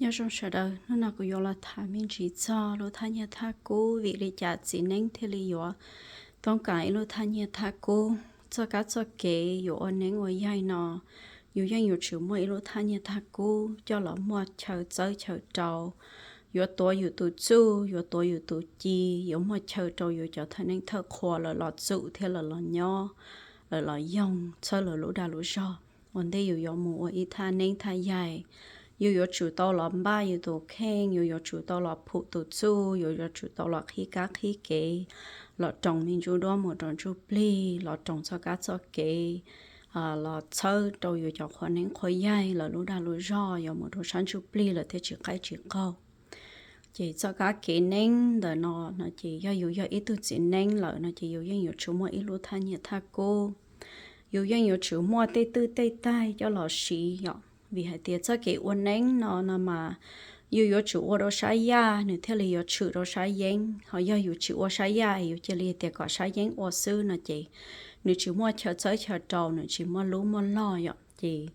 Nyob zoo sawv daws, hnub no kuv yuav los tham me ntsis txog lub thaj nyiaj thaj kub, vim li cas txiv neeb thiaj li yuav toob kas ib lub thaj nyiaj thaj kub. Txoj kab txoj kev yuav ua neeb ua yaig no, yus yeej yuav tsum muaj ib lub thaj nyiaj thaj kub coj los muaj chaw txawb chaw rau, yuav tuav yus tus txuj, yuav tuav yus tus ci, yuav muaj chaw rau yus cov thawj neeb thawj qhua lawv los txum thiab lawv los nyob, lawv los yoog txhawb lawv lub dag lub zog. Ua ntej yus yuav mus ua ib thaj neeb thaj yaig, yus yuav tsum tau los npaj yus tus kheej, yus yuav tsum tau los phum tus txuj, yus yuav tsum tau los qhib kab qhib kev, los roos me ntsuj duab mus rau ntsuj plig, los roos txoj kab txoj kev, los txhawb rau yus cov qhua neeb qhua yaig lawv lub dag lub zog, yuav mus rau sab ntsuj plig lawv thiaj tsis qaij tsis qaug. Ces txoj kab kev neeb ntawm no no ces yog yus yog ib tug txiv neeb lawm no ces yus yeej yuav tsum muaj ib lub thaj nyiaj thaj kub. Yus yeej yuav tsum muaj tej twj tej taig coj los siv yom, vim hais tias txoj kev ua neeb no no mas yus yuav tsum ua rau sab yaj nws thiaj li yuav tshwm rau sab yeeb, ho yog yus tsis ua sab yaj, yus cia li tias kom sab yeeb ua xwb no ces nws tsis muaj chaw txawb chaw rau, nws tsis muaj lub muaj log yom. Ces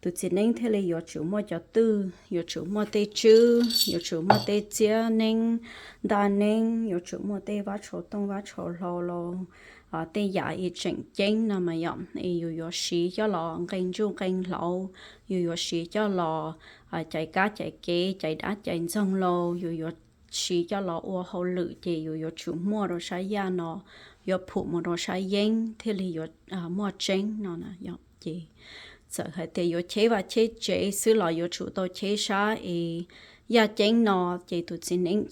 tus txiv neeb thiaj li yuav tsum muaj cov twj, yuav tsum muaj tej tswb, yuav tsum muaj tej txiab neeb, ntaj neeb, yuav tsum muaj tej vab tshau tooj vab tshau hlau los tej yam es tseem ceeb no mas yom, es yus yuav siv coj los nqee ntsuj nqee hlauv, yus yuav siv coj los cais kab cais kev, cais dab cais ntxoog lauj, yus yuav siv coj los ua hauj lwm ces yus yuav tsum muaj rau sab yaj no, yuav phum mus rau sab yeeb thiaj li yuav muaj tseeb no na yom. Ces txawm hais tias yuav cheb vaj cheb tsev xwb los yuav tsum tau cheb sab es yaj ceeb no, ces tus txiv neeb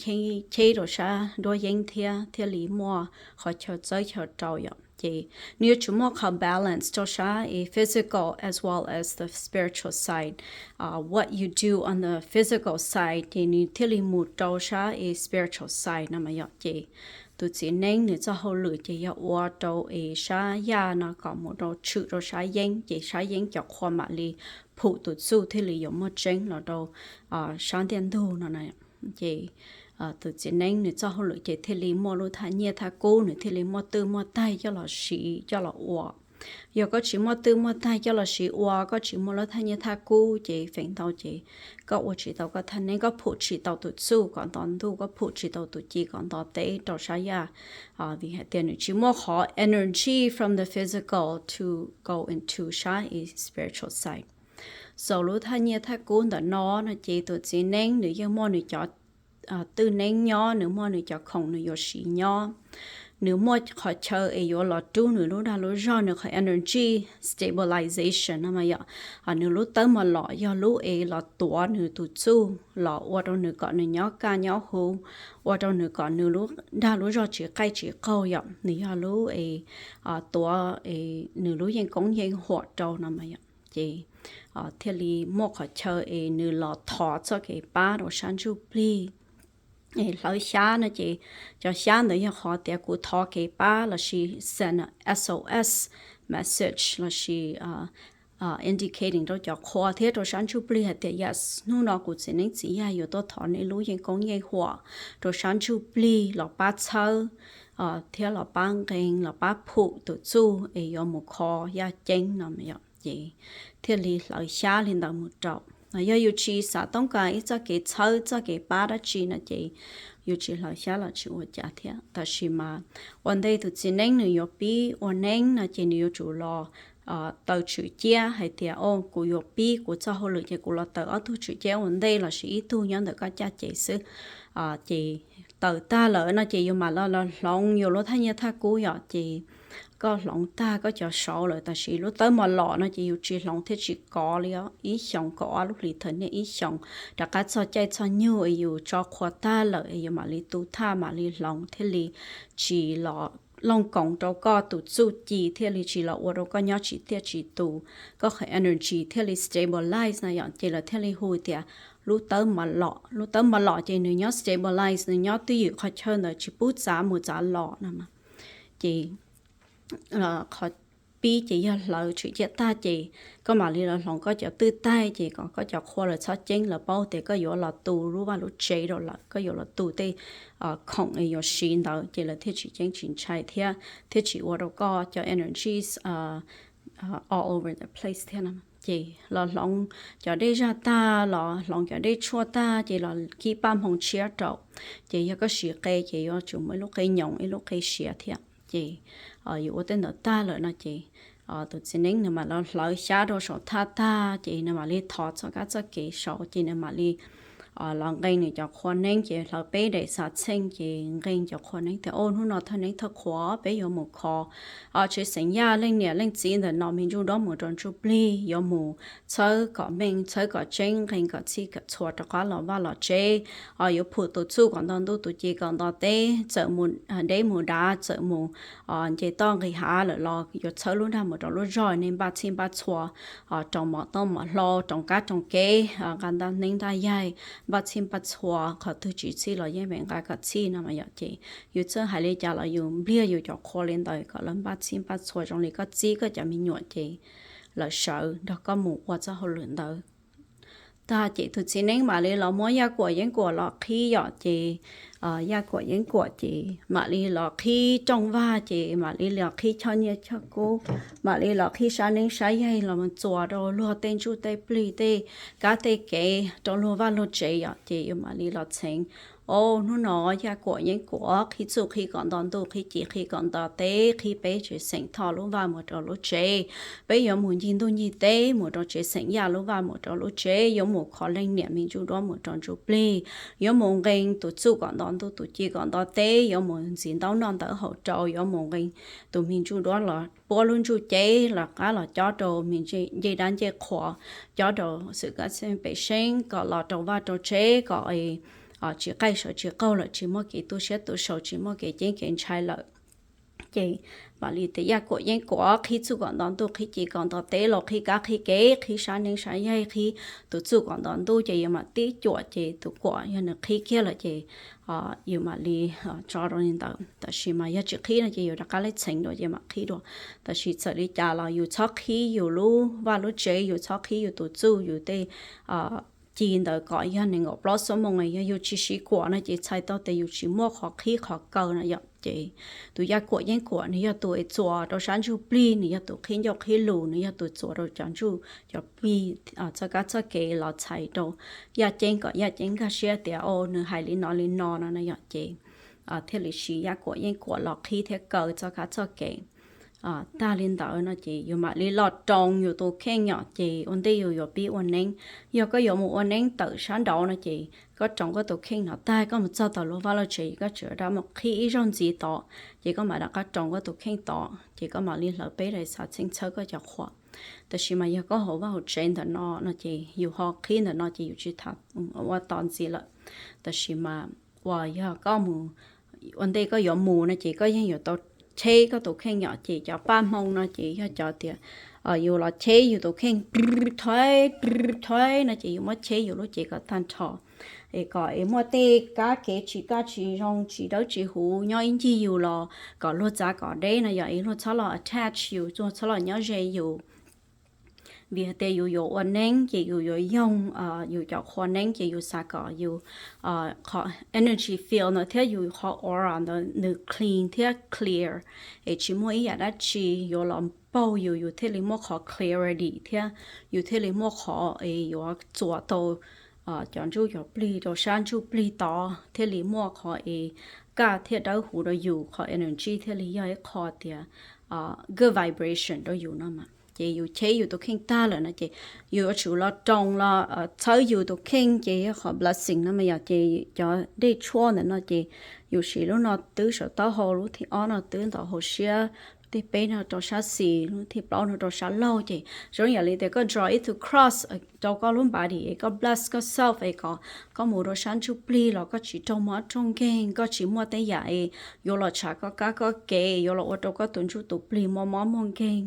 cheb rau sab nruab yeeb thiab thiaj li muaj qhov chaw txawb chaw rau yom. Ces nws yuav tsum muaj qhov balance rau sab es physical as well as the spiritual side. What you do on the physical side ces nws thiaj li mus rau sab es spiritual side no mas yom. Ces tus txiv neeb nws txoj hauj lwm ces yog ua rau es sab yaj no kom mus rau tshwm rau sab yeeb, ces sab yeeb cov qhua mam li phum tus txuj thiaj li yuav muaj tseeb los rau sab ntiaj ntug no na. Ces tus txiv neeb nws txoj hauj lwm ces thiaj li muaj lub thaj nyiaj thaj kub, nws thiaj li muaj twj muaj taig coj los siv coj los ua. Yog koj tsis muaj twj muaj taig coj los siv ua, koj tsis muaj lub thaj nyiaj thaj kub ces feem ntau ces koj ua tsis tau koj thaj neeb, koj phum tsis tau tus txuj kom nto ntuj, koj phum tsis tau tus ci kom nto teb rau sab yaj, vim hais tias nws tsis muaj qhov energy from the physical to go into sab is spiritual side. Xaus lub thaj nyiaj thaj kub ntawm no no ces tus txiv neeb nws yeej muaj nws cov twj neeb nyob, nws muaj nws cov khoom nws yuav siv nyob, nws muaj qhov chaw es yuav los rub nws lub dag lub zog, nws qhov energy stabilization no mas yom. Nws lub tawb mos lom yog lub es los tuav nws tus txuj, los ua rau nws kom nws nyob kaj nyob huv, ua rau nws kom nws lub dag lub zog tsis qaij tsis qaug yom. Nws yog lub es tuav nws lub yeej koob yeej huam rau no mas yom. Ces thiaj li muaj qhov chaw es nws los thov txoj kev pab rau sab ntsuj plig. Es hlawv xyab no ces cov xyab ntawd yog qhov tias kuv thov kev pab lossis send a S O S message lossis indicating rau cov qhua thiab rau sab ntsuj plig hais tias yes, hnub no kuv txiv neeb txiv yaj yuav tuaj thov nej lub yeej koob yeej huam rau sab ntsuj plig los pab txhawb thiab los pab nqee los pab phum tus txuj es yuav mus kho yaj ceeb no yom. Ces thiaj li hlawv xyab li ntawd mus rau. Yog yus tsis xav toob kas ib txoj kev txhawb txoj kev pab dab tsi no ces yus tsis hlawv xyab los tsis ua cas thiab. Tab sis mas ua ntej tus txiv neeb nws yuav pib ua neeb no ces nws yuav tsum los taw tswm ciab hais tias o, kuv yuav pib kuv txoj hauj lwm ces kuv los taw ob tug tswm ciab ua ntej lossis ib tug nyob ntawm koj caj ces xwb. Ces taw tag lawm no ces yus mam los los hloov yus lub thaj nyiaj thaj kub yom. Ces koj hloov tag koj cov saud lawm tab sis lub tawb mos lom no ces yus tsis hloov thiaj tsis kov li os. Ib xyoos kaum ob lub hlis thawm niaj ib xyoos rov qab txog caij txog nyug es yus tso qhua tag lawm es yus mam li tu thaj mam li hloov thiaj li tsis los looj koov rau koj tus txuj ci, thiaj li tsis los ua rau koj nyob tsis tiaj tsis tus, koj qhov energy thiaj li stabilize no yom. Ces lawv thiaj li hu tias lub tawb mos lom. Lub tawb mos lom ces nws nyob stabilize, nws nyob twj ywm qhov chaw ntawd tsis pub txav mus txav los no. Ces qhov pib ces yog hlawv tswm ciab tag ces koj mam li los hloov koj cov twj taig ces kom koj cov qhua lawv txhob ceeb, lawv paub tias koj yuav los tu lub vaj lub tsev rau lawm, koj yuav los tu tej khoom es yuav siv ntawd ces lawv thiaj tsis ceeb tsis ntshai thiab thiaj tsis ua rau koj cov energies all over the place thiab no. Ces los hloov cov dej zaj tag, los hloov cov dej tshuaj tag, ces los kib paj hmoo tshiab rau. Ces yog koj siv qe ces yuav tsum muaj ib lub qe nyoos ib lub qe siav thiab. Ces yus ua tej ntawd tag lawm no ces tus txiv neeb nws mam los hlawv xyab rau saum thaj tag, ces nws mam li thov txoj kab txoj kev saud, ces nws mam li los nqee nws cov qhua neeb, ces hlawv peb daim xav txheej, ces nqee cov qhua neeb tias, Au, hnub no thawj neeb thawj qhua peb yuav mus kho tsev xeem Yaj leej niam leej txiv ntawm no me ntsuj duab mus rau ntsuj plig, yuav mus txhawb kom meej txhawb kom tseeb, nqee kom txhij kom txhua rov qab los vaj los tsev. Yuav phum tus txuj kom nto ntuj, tus ci kom nto teb, txawm mus deb mus dav, txawm mus nce toj nqis hav lawm los yuav txhawb lub nrag mus rau lub zog, nej npaj txhij npaj txhua rau mov toj mov hlau, rau kab rau kev, nqa ntaj neeb ntaj yaig, npaj txhij npaj txhua, qhov twg tsis txhij los yeej meem nqa kom txhij no mas yom. Ces yus txawj hais li cas los yus npliag yus cov qhua li ntawd kom lawv npaj txhij npaj txhua zoo li koj txib koj cov me nyuam ces lawv sawv nrog koj mus ua txoj hauj lwm ntawd. Tag ces tus txiv neeb mam li los muab Yaj Kuam Yeeb Kuam los qhib yom. Ces Yaj Kuam Yeeb Kuam ces mam li los qhib rooj vag, ces mam li los qhib choj nyiaj choj kub, mam li los qhib sab neeb sab yaig los mus txuas rau luag tej ntsuj tej plig tej kab tej kev rau luag vaj luag tsev yom. Ces yus mam li los txheev, Au, hnub no Yaj Kuam Yeeb Kuam qhib txuj qhib kom nto ntuj, qhib ci qhib kom nto teb, qhib peb tsev xeem Thoj lub vaj mus rau lub tsev. Peb yuav mus ncig ntuj ncig teb mus rau tsev xeem Yaj lub vaj mus rau lub tsev, yuav mus kho leej niam me ntsuj duab mus rau ntsuj plig, yuav mus nqee tus txuj kom nto ntuj tus ci kom nto teb, yuav mus ntxiv ntaub noj ntawv haus rau, yuav mus nqee tus me ntsuj duab los puab lub ntsuj ceb los qab los cob rau me ncej dab ncej qhua, cob rau xwm kab xeeb pem seeb kom los rau vaj rau tsev kom tsis qaij sawv tsis qaug lawm, tsis muaj kev tu siab tu sau, tsis muaj kev ceeb kev ntshai lawm. Ces mam li tias Yaj Kuam Yeeb Kuam qhib txuj kom nto ntuj, qhib ci kom nto teb, los qhib kab qhib kev, qhib sab neeb sab yaig, qhib tus txuj kom nto ntuj, ces yus mam tib cuam ces tus kuam yog nws qhib kiag lawm ces yus mam li tso rau li ntawd. Tab sis mas yog tsis qhib no ces yus rov qab li txheev dua ces mam qhib dua. Tab sis txawm li cas los yus txhob qhib yus lub vaj lub tsev, yus txhob qhib yus tus txuj yus tej ci ntawd kom yog nees nkaum plaub xuab moos, yog yus tsis siv kuam no ces txhais tau tias yus tsis muaj qhov qhib qhov kaw no yom. Ces tus Yaj Kuam Yeeb Kuam nws yog tus es txuas rau sab ntsuj plig, nws yog tus qhib ncauj qhib lus, nws yog tus txuas rau cov ntsuj cov plig txoj kab txoj kev los txhais rau yaj ceeb kom yaj ceeb nkag siab tias, Au, nws hais li no li no no no yom. Ces thiaj li siv Yaj Kuam Yeeb Kuam los qhib thiab kaw txoj kab txoj kev. Tag li ntawd no ces yus mam li los roos yus tus kheej yom. Ces ua ntej yus yuav pib ua neeb, yog koj yuav mus ua neeb tawm sab nraud no ces koj roos koj tus kheej no tag koj mus txog tom luag vaj luag tsev, koj tsuas rov mus qhib ib zaug ntxiv tod, ces koj mam rov qab roos koj tus kheej tod, ces koj mam li hlawv peb daim xav txheej txhawb koj cov qhua. Tab sis mas yog koj hauv vaj hauv tsev ntawm no no ces yus ho qhib ntawm no ces yus tsis tham ua tod ntxiv lawm. Tab sis mas uas yog koj mus, ua ntej koj yuav mus no ces koj yeej yuav tau cheb koj tus kheej yom. Ces cov paj hmoo no ces yog cov tias yus los cheb yus tus kheej, thov thov no ces yus muab cheb yus lub cev kom tag nrho, es kom es muaj tej kab kev tsis kaj tsis zoo tsis dawb tsis huv nyob ib ncig yus los kom luag txav kom deb no yom, es luag txhob los attach yus, luag txhob los nyob ze yus. Vim hais tias yus yuav ua neeb ces yus yuav yoog yus cov qhua neeb ces yus xav kom yus qhov energy field ntawd thiab yus qhov aura ntawd nws clean thiab clear, es tsis muaj ib yam dab tsi yuav los paug yus, yus thiaj li muaj qhov clarity thiab yus thiaj li muaj qhov es yuav txuas tau cov ntsuj cov plig rau sab ntsuj plig tod, thiaj li muaj qhov es kaj thiaj dawb huv rau yus, qhov energy thiaj li yog ib qho tias good vibration rau yus no mas. Ces yus cheb yus tus kheej tag lawm no ces yus yuav tsum los roos los txhawb yus tus kheej ces yog qhov blessing no mas yom. Ces cov dej tshuaj ntawm no ces yus siv lub no twb saum taub hau, lub thib ob no twb ntawm hauv siab, lub thib peb no rau sab xis, lub thib plaub no rau sab laug. Ces zoo yam li tias koj draw ib tug cross rau koj lub body es koj bless koj self es kom koj mus rau sab ntsuj plig los koj tsis raug mob raug nkeeg, koj tsis muaj tej yam es yuav los tshav koj kab koj kev, yuav los ua rau koj tus ntsuj tus plig muaj mob muaj nkeeg,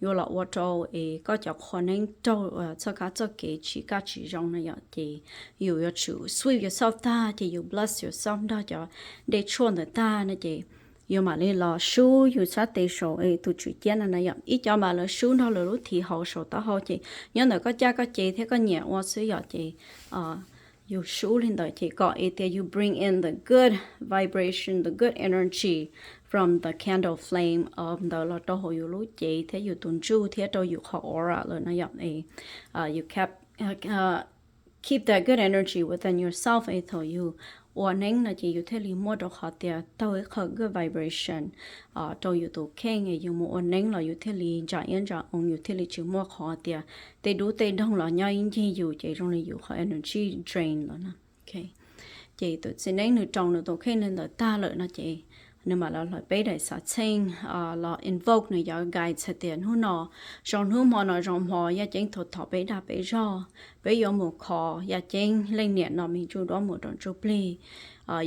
yuav los ua rau es koj cov qhua neeb raug txoj kab txoj kev tsis kaj tsis zoo no yom. Ces yus yuav tsum sweep yourself tag ces yus bless yourself nrog cov dej tshuaj ntawd tag no ces yus mam li los sub yus sab tes saum tus tswm ciab no na yom. Ib co mas lawv sub nrog lawv lub thib hauv saum taub hau ces nyob ntawm koj caj koj ces thiab koj nyiam ua xwb yom. Ces yus sub li ntawd ces kom es tias you bring in the good vibration, the good energy from the candle flame of ntawd los rau hauv yus lub cev thiab yus tus ntsuj thiab rau yus qhov aura lawm no yom. You kept keep that good energy within yourself es thaum yus ua neeb no ces yus thiaj li muaj rau qhov tias tau ib qho good vibration rau yus tus kheej es yus mus ua neeb los yus thiaj li ntsa iab ntsa oo, yus thiaj li tsis muaj qhov tias tej dub tej doog los nyob ib ncig yus ces zoo li yus qhov energy drain lawm no. Ces tus txiv neeb nws roos nws tus kheej li ntawd tag lawm no ces nws mam los hlawv peb daim xav txheej los invoke nws cov guides hais tias hnub no zoo hnub, hmo no zoo hmo, yaj ceeb thaum thov peb dag peb zog, peb yuav mus kho yaj ceeb leej niam no me ntsuj duab mus rau ntsuj plig,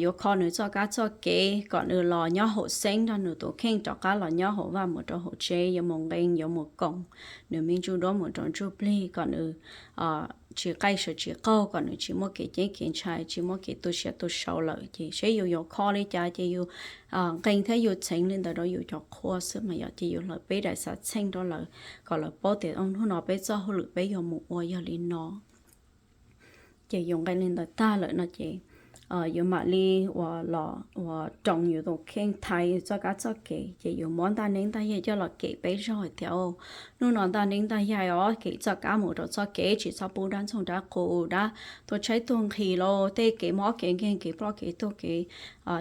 yuav kho nws txoj kab txoj kev kom nws los nyob hauv xeeb nrog nws tus kheej rov qab los nyob hauv vaj mus rau hauv tsev, yuav mus nqee yuav mus koom nws me ntsuj duab mus rau ntsuj plig kom nws tsis qaij sawv tsis qaug, kom nws tsis muaj kev ceeb kev ntshai, tsis muaj kev tu siav tu sau lawm. Ces seb yus yuav kho li cas ces yus nqee thiab yus txheev li ntawd rau yus cov qhua xwb mas yom. Ces yus hlawv peb daim xav txheej rau lawv kom lawv paub tias hnub no peb txoj hauj lwm peb yuav mus ua yog li no. Ces yus nqee li ntawd tag lawm no ces yus mam li uas los uas roos yus tus kheej thaiv txoj kab txoj kev. Ces yus muab ntaj neeb ntaj yaig coj los kem peb zaug hais tias hnub no ntaj neeb ntaj yaig os, kem txoj kab mus rau txoj kev, tsis txhob pub dab ntxoog dab qus, dab tuaj tshaib tuaj nqhis los tej kev mob kev nkeeg, kev ploj kev tuag, kev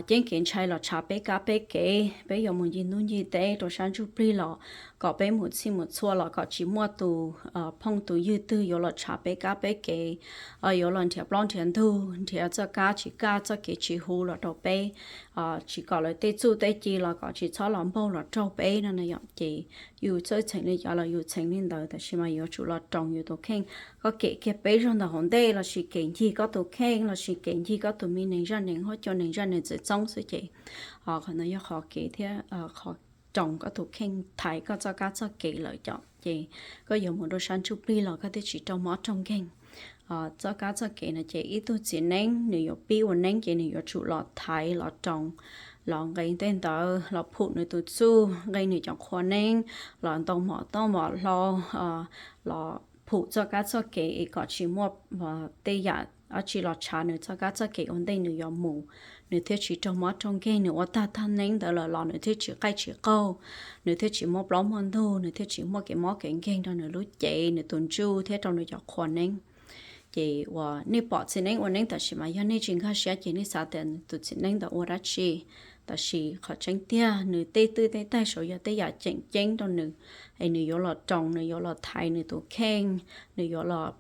ceeb kev ntshai los tshav peb kab peb kev. Peb yuav mus ncig ntug ncig teb rau sab ntsuj plig los kom peb mus txhij mus txhua los kom tsis muaj tus phooj tus ywg twg yuav los tshav peb kab peb kev, yuav los nrhiav plaub nrhiav ntug, nrhiav txoj kab tsis kaj txoj kev tsis huv los rau peb, tsis kom lawv tej txuj tej ci los kom tsis txhob los npaug los raug peb no na yom. Ces yus txawj txheev li cas los yus txheev li ntawd, tab sis mas yuav tsum los roos yus tus kheej. Koj kem kiag peb zaug ntawm hauv ntej lossis kem ncig koj tus kheej lossis kem ncig koj tus me neeg zaj neeg huab cua neeg zaj neeg txawv txoob xwb ces qhov no yog qhov kev thiab qhov roos koj tus kheej thaiv koj txoj kab txoj kev lawm cov ces koj yuav mus rau sab ntsuj plig los koj thiaj tsis raug mob raug nkeeg. Txoj kab txoj kev no ces ib tug txiv neeb nws yuav pib ua neeb ces nws yuav tsum los thaiv los roos, los nqee tej ntawd, los phum nws tus txuj, nqee nws cov qhua neeb, los ntoo mom toj mom hlau, los phum txoj kab txoj kev es kom tsis muaj tej yam dab tsi los tshav nws txoj kab txoj kev ua ntej nws yuav mus, nws thiaj tsis raug mob raug nkeeg. Nws ua tag tag neeb ntawd lawm los nws thiaj tsis qaij tsis qaug, nws thiaj tsis muaj plaub muaj ntug, nws thiaj tsis muaj kev mob kev nkeeg rau nws lub cev, nws tus ntsuj thiab rau nws cov qhua neeb. Ces uas nej pom txiv neeb ua neeb tab sis mas yog nej tsis nkag siab ces nej xav tias tus txiv neeb ntawd ua dab tsi. Tab sis qhov tseeb tiag nws tej twj tej taig saum yog tej yam tseem ceeb rau nws, es nws yuav los roos, nws yuav los thaiv nws tus kheej, nws yuav los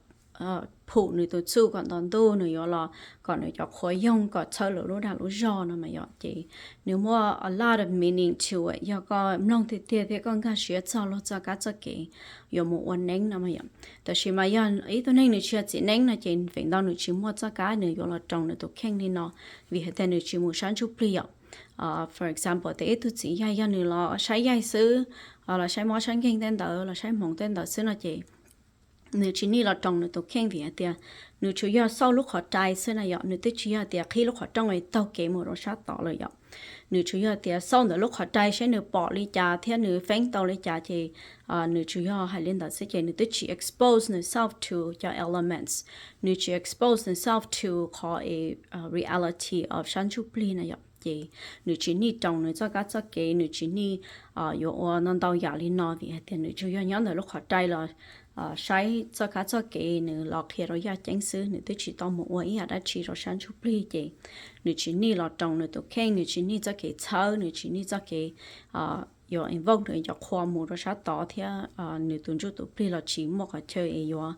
phum nws tus txuj kom nto ntuj, nws yuav los kom nws cov qhua yoog kom txhawb lawv lub dag lub zog no mas yom. Ces nws muaj a lot of meaning to it, yog koj mloog tiag tiag thiab koj nkag siab txog luag txoj kab txoj kev yuav mus ua neeb no mas yom. Tab sis mas yog ib tug neeg nws tsis yog txiv neeb no ces feem ntau nws tsis muaj txoj kab nws yuav los roos nws tus kheej li no, vim hais tias nws tsis mus sab ntsuj plig yom. For example tias ib tug txiv yaig yog nws los saib yaig xwb, los saib mob saib nkeeg tej ntawd, los saib hmoov tej ntawd xwb no ces nws tsis nij los roos nws tus kheej vim hais tias nws tsuas yog xauj lub qhov rai xwb na yom. Nws twb tsis yog tias qhib lub qhov rooj es taug kev mus rau sab tod lawm yom. Nws tsuas yog tias xauj ntawm lub qhov rai saib nws pom li cas thiab nws feeb tau li cas ces nws tsuas yog hais li ntawd xwb ces nws twb tsis expose nws self to cov elements, nws tsis expose nws self to qhov es reality of sab ntsuj plig na yom. Ces nws tsis nij roos nws txoj kab txoj kev, nws tsis nij yuav ua ntau ntau yam li no vim hais tias nws tsuas yog nyob ntawm lub qhov rai los saib txoj kab txoj kev, nws los qhia rau yaj ceeb xwb, nws twb tsis tau mus ua ib yam dab tsi rau sab ntsuj plig ces nws tsis nij los roos nws tus kheej, nws tsis nij txoj kev txhawb, nws tsis nij txoj kev yuav invoke nws cov qhua mus rau sab tod thiab nws tus ntsuj tus plig los tsis muaj qhov chaw es yuav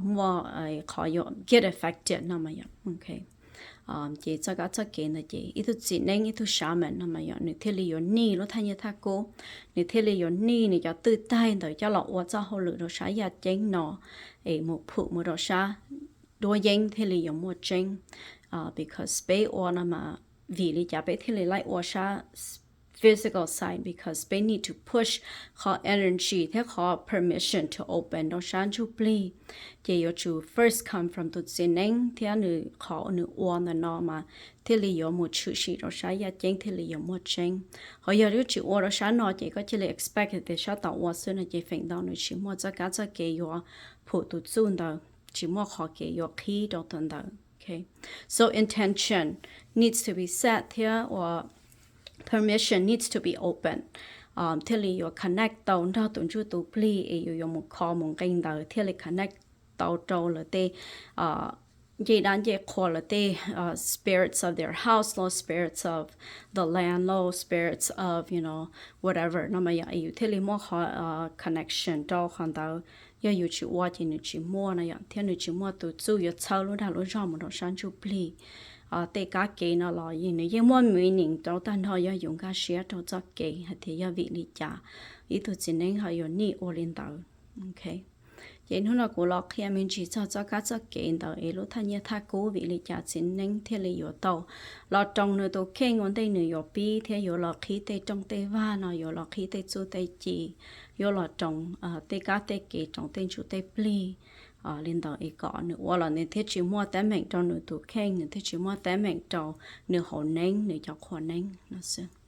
muaj qhov yuav get affected no mas yom. Ces txoj kab txoj kev ntawd ces ib tug txiv neeb ib tug shaman no mas yom nws thiaj li yuav nij lub thaj nyiaj thaj kub, nws thiaj li yuav nij nws cov twj taig ntawd coj los ua txoj hauj lwm rau sab yaj ceeb no es mus phum mus rau sab duab yeeb thiaj li yuav muaj tseeb. Because peb ua no mas vim li cas peb thiaj li laij ua sab physical side? Because peb need to push qhov energy thiab qhov permission to open rau sab ntsuj plig. Ces yuav tsum first come from tus txiv neeb thiab nws qhov nws ua ntawm no mas thiaj li yuav mus tshwm sim rau sab yaj ceeb thiaj li yuav muaj tseeb. Ho yog yuav tsis ua rau sab no ces koj cia li expect tias sab tod ua xwb no ces feem ntau nws tsis muaj txoj kab txoj kev yuav phum tus txuj ntawd, tsis muaj qhov kev yuav qhib rau tus ntawd. So intention needs to be set thiab ua permission needs to be open, thiaj li yuav connect tau nrog tus ntsuj tus plig es yus yuav mus kho mus nqi ntawd thiaj li connect tau rau lawv tej ncej dab ncej qhua, lawv tej spirits of their house los, spirits of the land los, spirits of you know whatever no mas yog es yus thiaj li muaj qhov connection rau qhov ntawd. Yog yus tsis ua ces nws tsis muaj no yom, thiab nws tsis muaj tus txuj yuav txhawb lub dag lub zog mus rau sab ntsuj plig. Tej kab ke no los nws yeej muaj meaning rau tag nrho yog yus nkag siab rau txoj kev hais tias yog vim li cas ib tug txiv neeb ho yuav nij ua li ntawd. Ces hnub no kuv los qhia me ntsis txog txoj kab txoj kev ntawd es lub thaj nyiaj thaj kub vim li cas txiv neeb thiaj li yuav tau los roos nws tus kheej ua ntej nws yuav pib thiab yuav los qhib tej rooj tej vag no, yuav los qhib tej txuj tej ci, yuav los roos tej kab tej kev, roos tej ntsuj tej plig li ntawd es kom nws ua los nws thiaj tsis muaj teeb meem rau nws tus kheej, nws thiaj tsis muaj teeb meem rau nws hauv neeb, nws cov qhua neeb no xwb.